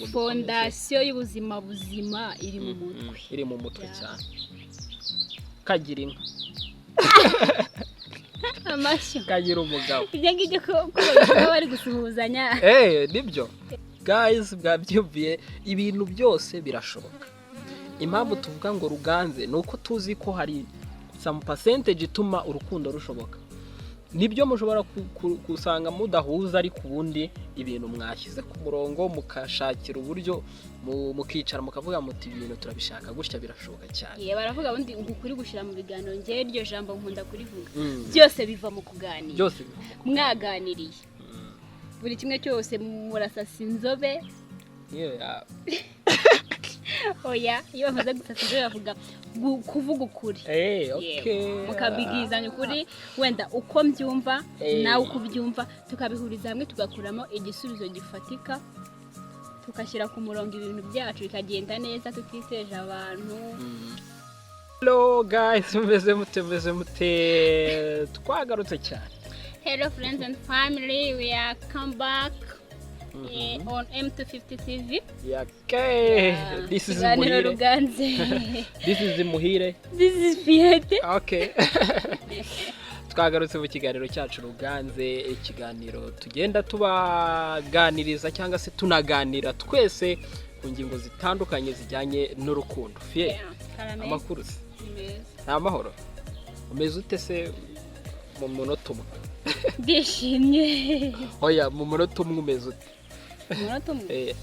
ngo dukomeze. Fondation y'ubuzima buzima iri mu mutwe. Iri mu mutwe cyane. Kagira inka. Amashyo. Kagira umugabo. Ibyo ngibyo ko babikora bari gusuhuzanya. Nibyo guys, bwabyumviye, ibintu byose birashoboka. Impamvu tuvuga ngo ruganze ni uko tuzi ko hari some percentage ituma urukundo rushoboka. Nibyo, mushobora gusanga mudahuza, ariko ubundi ibintu mwashyize ku murongo, mukashakira uburyo, mukicara mukavuga muti: "Ibintu turabishaka gutya," birashoboka cyane. Ye, baravuga ubundi ngo ukuri gushyira mu biganiro. Ngewe iryo jambo nkunda kurivuga. Byose biva mu kuganira. Byose biva mu kuganira. Mwaganiriye buri kimwe cyose, murasasa inzobe. Oya, iyo bavuze gusasa inzobe bavuga kuvuga ukuri. Yego. Mukabwizanya ukuri, wenda uko mbyumva, nawe uko ubyumva, tukabihuriza hamwe, tugakuramo igisubizo gifatika, tugashyira ku murongo ibintu byacu bikagenda neza tutiteje abantu. Hello guys, mumeze mute? Mumeze mute? Twagarutse cyane. Hello friends and family, we are come back on M250 TV. Yeah, okay. This is Ikiganiro Muhire. Ruganze. This is Muhire. This is Fiete. Okay. Twagarutse mu kiganiro cyacu Ruganze, ikiganiro tugenda tubaganiriza cyangwa se tunaganira twese ku ngingo zitandukanye zijyanye n'urukundo. Fie, Karame. amakuru se? Ni meza. Ni amahoro? Umeze ute se mu munota umwe? Ndishimye. Oya, mu munota umwe umeze ute? Umunota umwe? Eh.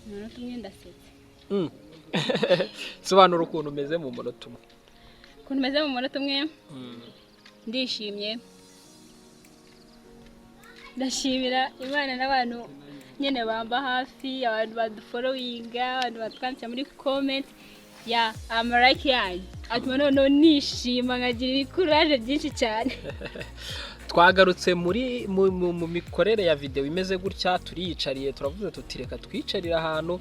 Umunota umwe ndasetse. Sobanura ukuntu umeze mu munota umwe. Ukuntu umeze mu munota umwe? Ndishimye, ndashimira Imana n'abantu nyine bamba hafi, abantu badufollowinga, abantu batwandikira muri comment ya amalike yanyu atuma noneho nishima, nkagira ibikuraje byinshi cyane. Twagarutse muri mu mikorere ya videwo imeze gutya. Turiyicariye, turavuze tuti: "Reka twicarire ahantu."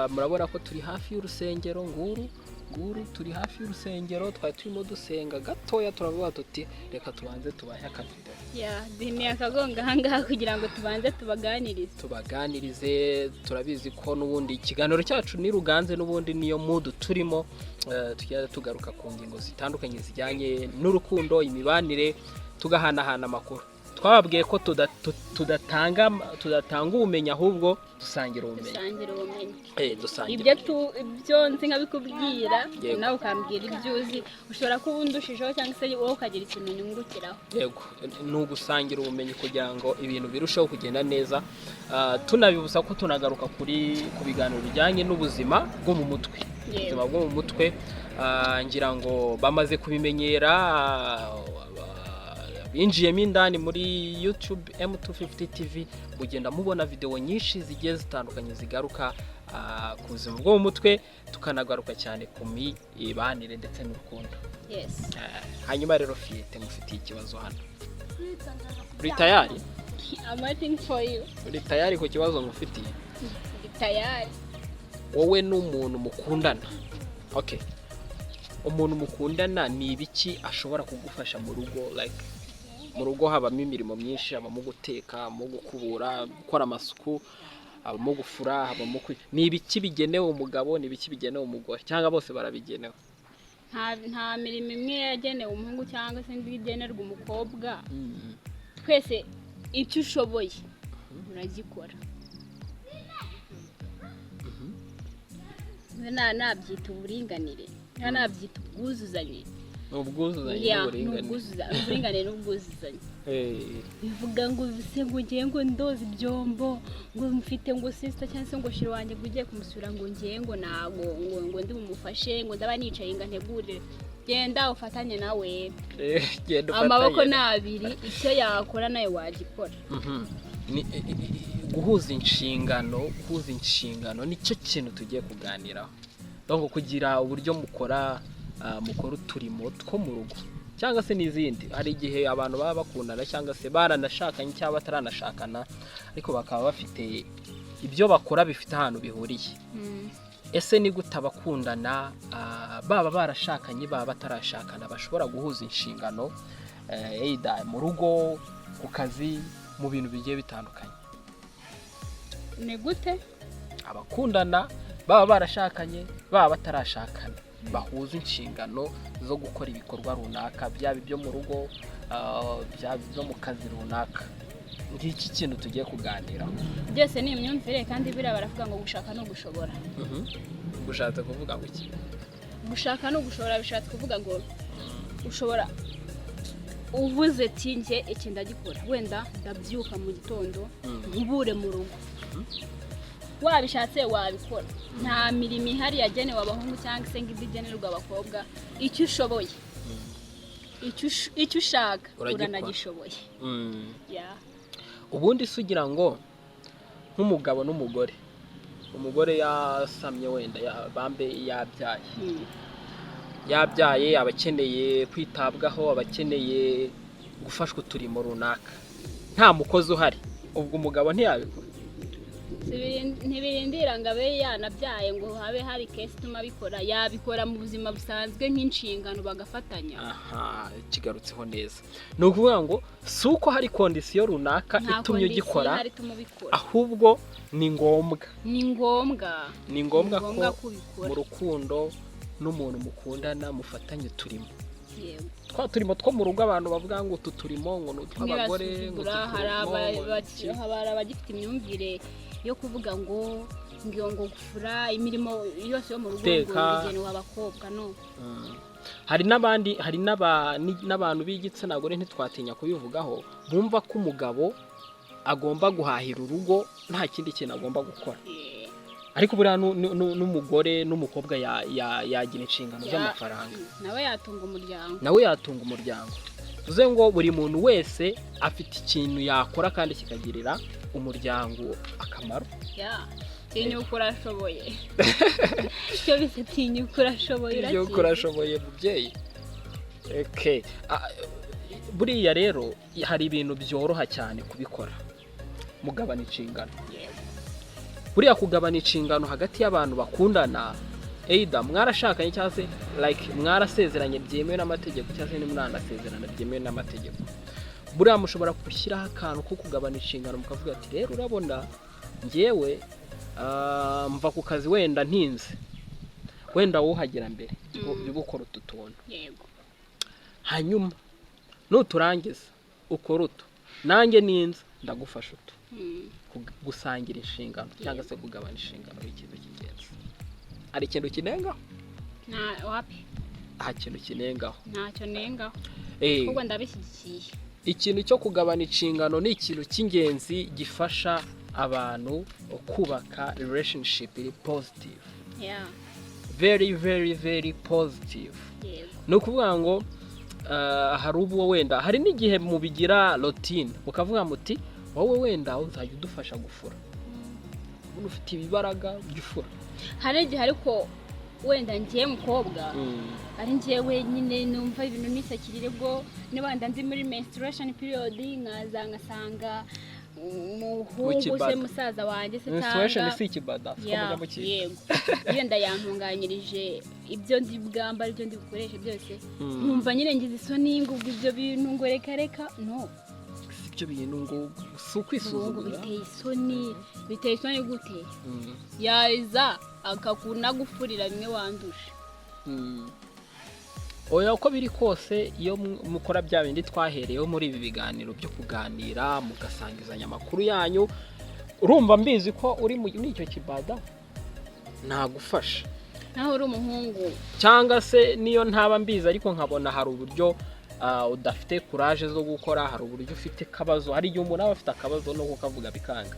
Murabona ko turi hafi y'urusengero, nguru nguru, turi hafi y'urusengero. Twari turimo dusenga gatoya, turavuga tuti: "Reka tubanze tubahe akavidewo." Ya, duhiniye akagonga ahangaha kugira ngo tubanze tubaganirize. Tubaganirize. Turabizi ko n'ubundi ikiganiro cyacu ni Ruganze, n'ubundi niyo mood turimo. Tugenda tugaruka ku ngingo zitandukanye zijyanye n'urukundo, imibanire, tugahanahana amakuru. Twababwiye ko tudatanga ubumenyi, ahubwo dusangira ubumenyi. Dusangira ubumenyi. Dusangira. Ibyo nzi nkabikubwira, nawe ukambwira ibyo uzi. Ushobora kuba undushijeho cyangwa se wowe ukagira ikintu unyungukiraho. Yego, ni ugusangira ubumenyi kugira ngo ibintu birusheho kugenda neza. Tunabibutsa ko tunagaruka ku biganiro bijyanye n'ubuzima bwo mu mutwe. Ubuzima bwo mu mutwe, ngira ngo bamaze kubimenyera, binjiyemo indani muri YouTube M250 TV, mugenda mubona videwo nyinshi zigiye zitandukanye zigaruka ku buzima bwo mu mutwe, tukanagaruka cyane ku mibanire ndetse n'urukundo. Hanyuma rero Fiyete, mufitiye ikibazo hano. Uri tayari? I'm waiting for you. Uri tayari ku kibazo mufitiye? Ndi tayari. Wowe n'umuntu mukundana, okay, umuntu mukundana ni ibiki ashobora kugufasha mu rugo? Like mu rugo habamo imirimo myinshi, habamo guteka, habamo gukubura, gukora amasuku, habamo gufura, habamo ni ibiki bigenewe umugabo, ni ibiki bigenewe umugore, cyangwa bose barabigenewe? Nta mirimo imwe yagenewe umuhungu cyangwa se indi igenerwa umukobwa. Twese icyo ushoboye uragikora. Nabyita uburinganire, nabyita ubwuzuzanye. Ni ubwuzuzanye Yeah, ni n'uburinganire. Uburinganire n'ubwuzuzanye. Bivuga ngo se ngo ngiye ngo ndoza ibyombo, ngo mfite ngo sister cyangwa se ngo chéri wanjye ngo ugiye kumusura, ngo ngiye ngo ntago ngo ndi bumufashe, ngo ndaba nicaye ngo ntegure. Genda ufatanye nawe. Genda Amaboko ufatanye. ni abiri, icyo yakora nawe wagikora. Ni guhuza inshingano. Guhuza inshingano nicyo kintu tugiye kuganiraho. Donc kugira uburyo mukora uturimo two mu rugo cyangwa se n'izindi. Hari igihe abantu baba bakundana cyangwa se baranashakanye cyangwa bataranashakana, ariko bakaba bafite ibyo bakora bifite ahantu bihuriye. Ese ni gute abakundana, baba barashakanye, baba batarashakana, bashobora guhuza inshingano, either mu rugo, ku kazi, mu bintu bigiye bitandukanye? Ni gute? Abakundana, baba barashakanye, baba batarashakana, bahuza inshingano zo gukora ibikorwa runaka, byaba ibyo mu rugo, byaba ibyo mu kazi runaka. Ngiki kintu tugiye kuganiraho. Byose ni imyumvire, kandi biriya baravuga ngo gushaka ni ugushobora. Ushatse kuvuga ngo iki? Gushaka ni ugushobora bishatse kuvuga ngo ushobora, uvuze ati: "Njye iki ndagikora, wenda ndabyuka mu gitondo nkubure mu rugo." Wabishatse wabikora. Nta mirimo ihari yagenewe abahungu cyangwa se ngo indi igenerwa abakobwa. Icyo ushoboye, icyo ushaka Uragikora. uranagishoboye. Yeah. Ubundi se ugira ngo nk'umugabo n'umugore, umugore yasamye wenda, bambe yabyaye, yabyaye, aba akeneye kwitabwaho, aba akeneye gufashwa uturimo runaka, nta mukozi uhari, ubwo umugabo ntiyabikora? Ntibirindira ngo abe yanabyaye ngo habe hari case ituma abikora. Yabikora mu buzima busanzwe nk'inshingano, bagafatanya. Aha kigarutseho neza. Ni ukuvuga ngo si uko hari condition runaka Nta itumye condition ugikora, ihari ituma ubikora. ahubwo ni ngombwa. Ni ngombwa. Ni ngombwa Ni ngombwa ko ko ubikora. mu rukundo n'umuntu mukundana mufatanye uturimo, twa turimo two mu rugo. Abantu bavuga ngo utu turimo ngo ni utw'abagore, ngo Ntibasuzugura. utu Hari turimo ngo ni iki. Hari abagifite imyumvire yo kuvuga ngo gufura, imirimo yose yo mu rugo ngo Guteka. igenewe abakobwa. No. Hari n'abandi, hari n'abantu b'igitsina gore, ntitwatinya kubivugaho, bumva ko umugabo agomba guhahira urugo, nta kindi kintu agomba gukora. Ariko buriya n'umugore n'umukobwa yagira inshingano z'amafaranga. Nawe yatunga umuryango. Nawe yatunga umuryango. Bivuze ngo buri muntu wese afite ikintu yakora kandi kikagirira umuryango akamaro. Ya, tinyuka urashoboye. Icyo bise tinyuka urashoboye. Iyo Urakizi. Urashoboye, mubyeyi. Okay. Buriya rero hari ibintu byoroha cyane kubikora mugabana inshingano. Buriya kugabana inshingano hagati y'abantu bakundana, either mwarashakanye cyangwa se like mwarasezeranye byemewe n'amategeko, cyangwa se ntimwanasezerana byemewe n'amategeko, buriya mushobora gushyiraho akantu ko kugabana inshingano, mukavuga ati: "Rero urabona njyewe mva ku kazi wenda ntinze, wenda wowe uhagera mbere, jya ukora utu tuntu, hanyuma nuturangiza ukora utu, nanjye ninza ndagufasha utu." Gusangira inshingano cyangwa se kugabana inshingano ni ikintu cy'ingenzi. Hari ikintu kinengaho? Nta, wapi. Nta kintu kinengaho. Ntacyo nengaho. Ahubwo ndabishyigikiye. Ikintu cyo kugabana inshingano ni ikintu cy'ingenzi gifasha abantu kubaka relationship iri positive, very very very positive. Ni ukuvuga ngo hari ubwo wenda, hari n'igihe mubigira routine, mukavuga muti: "Wowe wenda uzajya udufasha gufura, ubundi ufite ibibaraga, ujya ufura." Hari igihe ariko wenda ngiye mukobwa, ari njyewe wenyine, numva ibintu nisakirire, bwo niba wenda ndi muri menstruation period, nkaza ngasanga umuhungu se W'ikibada. musaza wanjye se Menstruation cyangwa si ikibada, siko Ya, mujya mukiga? Yego, yenda yantunganyirije ibyo ndi bwambare, ibyo ndi bukoreshe byose, nkumva nyine ngize isoni ngo ubwo ibyo bintu ngo reka reka, no. Si ibyo bintu ngo si Ngo ukwisuzugura. Biteye isoni, biteye isoni gute? Yaza akakunagufurira bimwe wanduje. Oya, uko biri kose, iyo mukora bya bindi twahereyeho muri ibi biganiro byo kuganira, mugasangizanya amakuru yanyu, urumva mbizi ko uri muri icyo kibada, nagufasha. Naho uri umuhungu. Cyangwa se niyo ntaba mbizi, ariko nkabona hari uburyo udafite courage zo gukora, hari uburyo ufite akabazo. Hari igihe umuntu aba afite akabazo no kukavuga bikanga,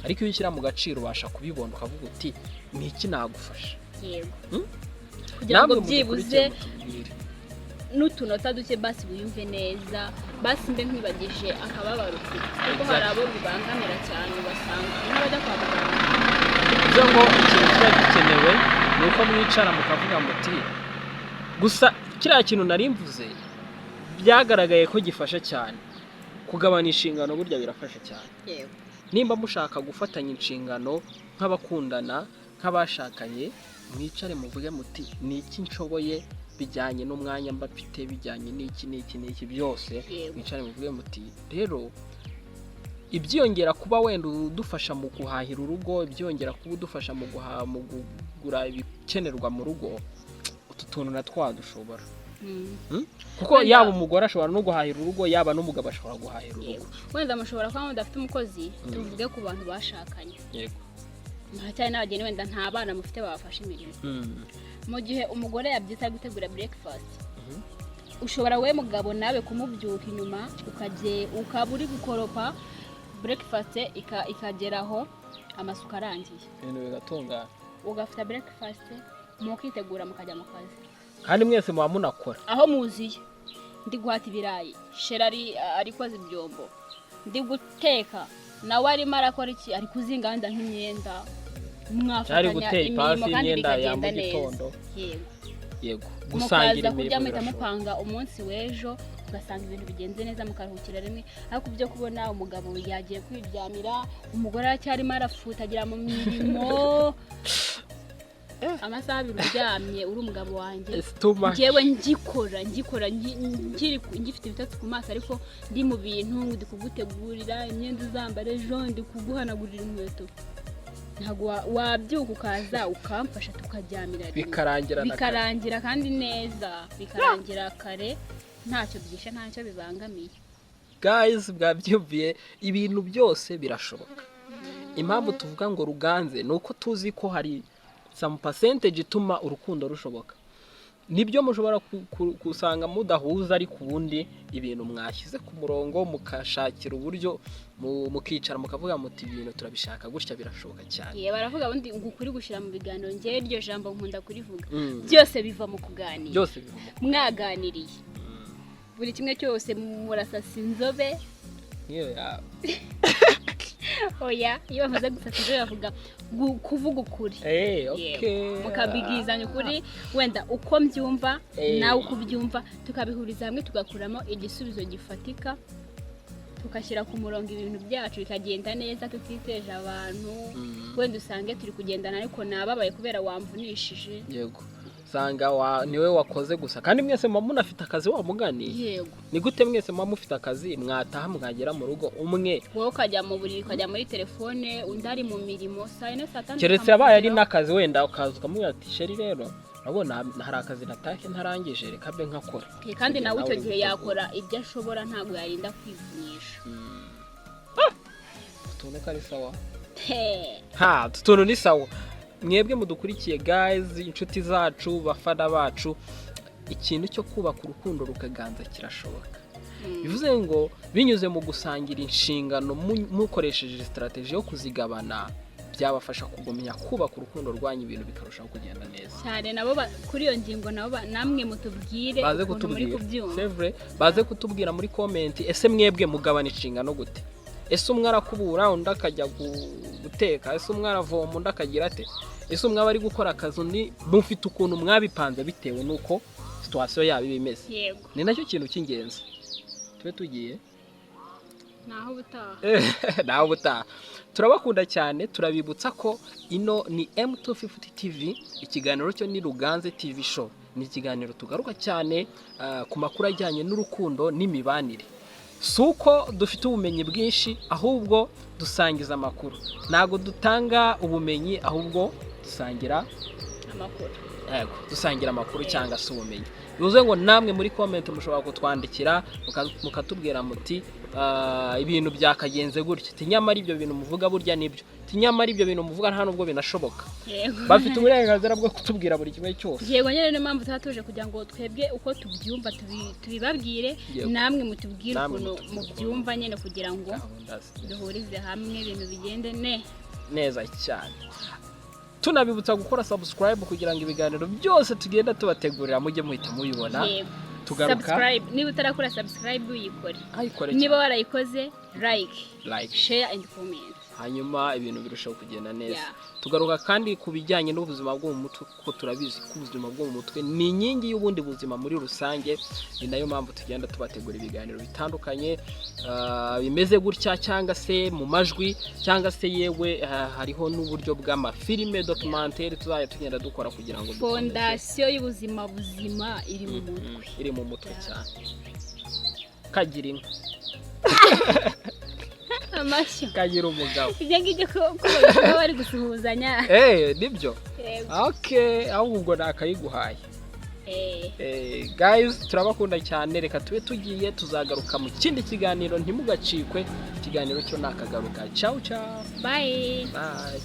ariko iyo ushyira mu gaciro ubasha kubibona, ukavuga uti: "Ni iki nagufasha?" Yego. Hmm? Kugira ngo Namwe byibuze mudukurikiye mutubwire. n'utunota duke basi wiyumve neza, basi mbe nkwibagije akababaro ufite, kuko hari abo bibangamira cyane, ugasanga n'abajya kwa muganga. Bivuze ngo ikintu kiba gikenewe ni uko mwicara mukavuga muti: "Gusa kiriya kintu nari mvuze byagaragaye ko gifasha cyane." Kugabana inshingano burya birafasha cyane. Nimba mushaka gufatanya inshingano nk'abakundana, nk'abashakanye, mwicare muvuge muti: "Ni iki nshoboye bijyanye n'umwanya mba mfite, bijyanye n'iki n'iki n'iki byose?" Mwicare muvuge muti: "Rero Ibyiyongera kuba wenda udufasha mu guhahira urugo, ibyiyongera kuba udufasha mu guhaha, mu kugura ibikenerwa mu rugo, utu tuntu natwo wadushobora. Kuko yaba umugore ashobora no guhahira urugo, yaba n'umugabo ashobora guhahira urugo. Yego, wenda mushobora kuba mudafite umukozi, tuvuge ku bantu bashakanye, muracyari n'abageni, wenda nta bana mufite babafasha imirimo. Mu gihe umugore yabyita gutegura breakfast, ushobora we mugabo nawe kumubyuka inyuma, ukajye ukaba uri gukoropa, breakfast ikageraho amasuku arangiye, ibintu bigatungana, ugafata breakfast, mukitegura, mukajya mu kazi. Kandi mwese muba munakora. Aho muziye, ndi guhata ibirayi, chéri ari koza ibyombo, ndi guteka, nawe arimo arakora iki, ari kuzinga wenda nk'imyenda, cyari mwafatanya gutera imirimo ipasi kandi y'imyenda ya bikagenda mu neza. gitondo. Yego. Yego, gusangira Mukaza kurya, imirimo muhita birashoboka. mupanga umunsi w'ejo, ugasanga ibintu bigenze neza, mukaruhukira rimwe. Ariko ibyo kubona umugabo yagiye kwiryamira, umugore aracyarimo arafutagira mu mirimo, amasaha 2 uryamye uri umugabo wanjye, It's too much. njyewe ngikora ngifite ibitotsi ku maso, ariko ndi mu bintu, ndi kugutegurira imyenda uzambara ejo, ndi kuguhanagurira inkweto, ntabwo wabyuka ukaza ukamfasha tukaryamira rimwe. Bikarangira na kare. Bikarangira kandi neza, bikarangira kare, ntacyo byishe, ntacyo bibangamiye. Guys, bwabyumviye, ibintu byose birashoboka. Impamvu tuvuga ngo ruganze ni uko tuzi ko hari some percentage ituma urukundo rushoboka. Nibyo, mushobora gusanga mudahuza, ariko ubundi ibintu mwashyize ku murongo, mukashakira uburyo, mukicara mukavuga muti ibintu turabishaka gutya, birashoboka cyane. Ye, baravuga ubundi ngo ukuri gushyira mu biganiro. Njyewe iryo jambo nkunda kurivuga. Byose biva mu kuganira. Byose biva mu Mwaganiriye buri kimwe cyose, murasasa inzobe. Nk'iyo yawe. Oya, iyo bavuze gusasa inzobe bavuga kuvuga ukuri. Okay. Yego. Mukabwizanya ukuri, wenda uko mbyumva, nawe uko ubyumva, tukabihuriza hamwe, tugakuramo igisubizo gifatika, tugashyira ku murongo ibintu byacu bikagenda neza, tutiteje abantu. Wenda usange turi kugendana ariko nababaye kubera wamvunishije. Yego, usanga niwe wakoze gusa, kandi mwese muba munafite akazi, wa mugani. Ni gute mwese muba mufite akazi, mwataha mwagera mu rugo umwe Wowe ukajya mu buriri, ukajya muri telefone, undi ari mu mirimo saa 4, saa 5. Keretse yabaye ari n'akazi, wenda ukaza ukamubwira ati: "Chéri, rero urabona hari akazi natashye ntarangije, reka mbe nkakora." Kandi nawe icyo Nawe gihe uri yakora ibyo ashobora, ntabwo yarinda kwivunisha. Utuntu ko ari sawa. He. Ha, utu tuntu ni sawa. Mwebwe mudukurikiye guys, inshuti zacu, bafana bacu, ikintu cyo kubaka urukundo rukaganza kirashoboka. Bivuze ngo binyuze mu gusangira inshingano, mukoresheje strategy yo kuzigabana, byabafasha kugumya kubaka urukundo rwanyu, ibintu bikarushaho kugenda neza. Cyane. Nabo kuri iyo ngingo nabo namwe mutubwire Baze ukuntu muri kutubwira. kubyumva. C'est vrai, baze kutubwira muri comment: ese mwebwe mugabana inshingano gute? Ese umwe arakubura undi akajya guteka? Ese umwe aravoma undi akagira ate? Ese umwe aba ari gukora akazi undi? Mufite ukuntu mwabipanze bitewe n'uko situation yabo iba imeze. Ni nacyo kintu cy'ingenzi. Tube tugiye. Naho ubutaha. Nawe ubutaha. Turabakunda cyane. Turabibutsa ko ino ni M250 TV, ikiganiro cyo ni Ruganze TV Show. Ni ikiganiro tugaruka cyane ku makuru ajyanye n'urukundo n'imibanire. Si uko dufite ubumenyi bwinshi, ahubwo dusangiza amakuru. Ntabwo dutanga ubumenyi, ahubwo dusangira amakuru. Yego, dusangira amakuru cyangwa se ubumenyi. Bivuze ngo namwe muri comment mushobora kutwandikira, mukatubwira muti: "Ah, ibintu byakagenze gutya." Ati: "Nyamara ibyo bintu muvuga burya nibyo." Ati: "Nyamara ibyo bintu muvuga nta nubwo binashoboka." Bafite uburenganzira bwo kutubwira buri kimwe cyose. Yego nyine, niyo mpamvu tuba tuje kugira ngo twebwe uko tubyumva tubibabwire, namwe mutubwire Namwe ukuntu mutubwire. mubyumva nyine, kugira ngo Gahunda duhurize hamwe ibintu bigende ne neza cyane. Tunabibutsa gukora subscribe kugira ngo ibiganiro byose tugenda tubategurira mujye muhita mubibona. Tugaruka. Subscribe, niba utarakora subscribe uyikore. Ayikore. Niba warayikoze, like, like, share and comment. Hanyuma ibintu birushaho kugenda neza. Tugaruka kandi ku bijyanye n'ubuzima bwo mu mutwe, kuko turabizi ko ubuzima bwo mu mutwe ni inkingi y'ubundi buzima muri rusange. Ni nayo mpamvu tugenda tubategura ibiganiro bitandukanye, bimeze gutya, cyangwa se mu majwi, cyangwa se yewe hariho n'uburyo bw'amafilime documentaire tuzajya tugenda dukora kugira ngo dukomeze. Fondation y'ubuzima buzima iri mu mutwe. Iri mu mutwe cyane. Kagira inka. Amashyo. Kagira umugabo. Ibyo ngibyo ko babikora bari gusuhuzanya. Eh, nibyo. Yego. Okay, ahubwo ubwo nakayiguhaye. Eh. Eh, guys, turabakunda cyane. Reka tube tugiye, tuzagaruka mu kindi kiganiro, ntimugacikwe. Ikiganiro cyo nakagaruka. Ciao ciao. Bye. Bye.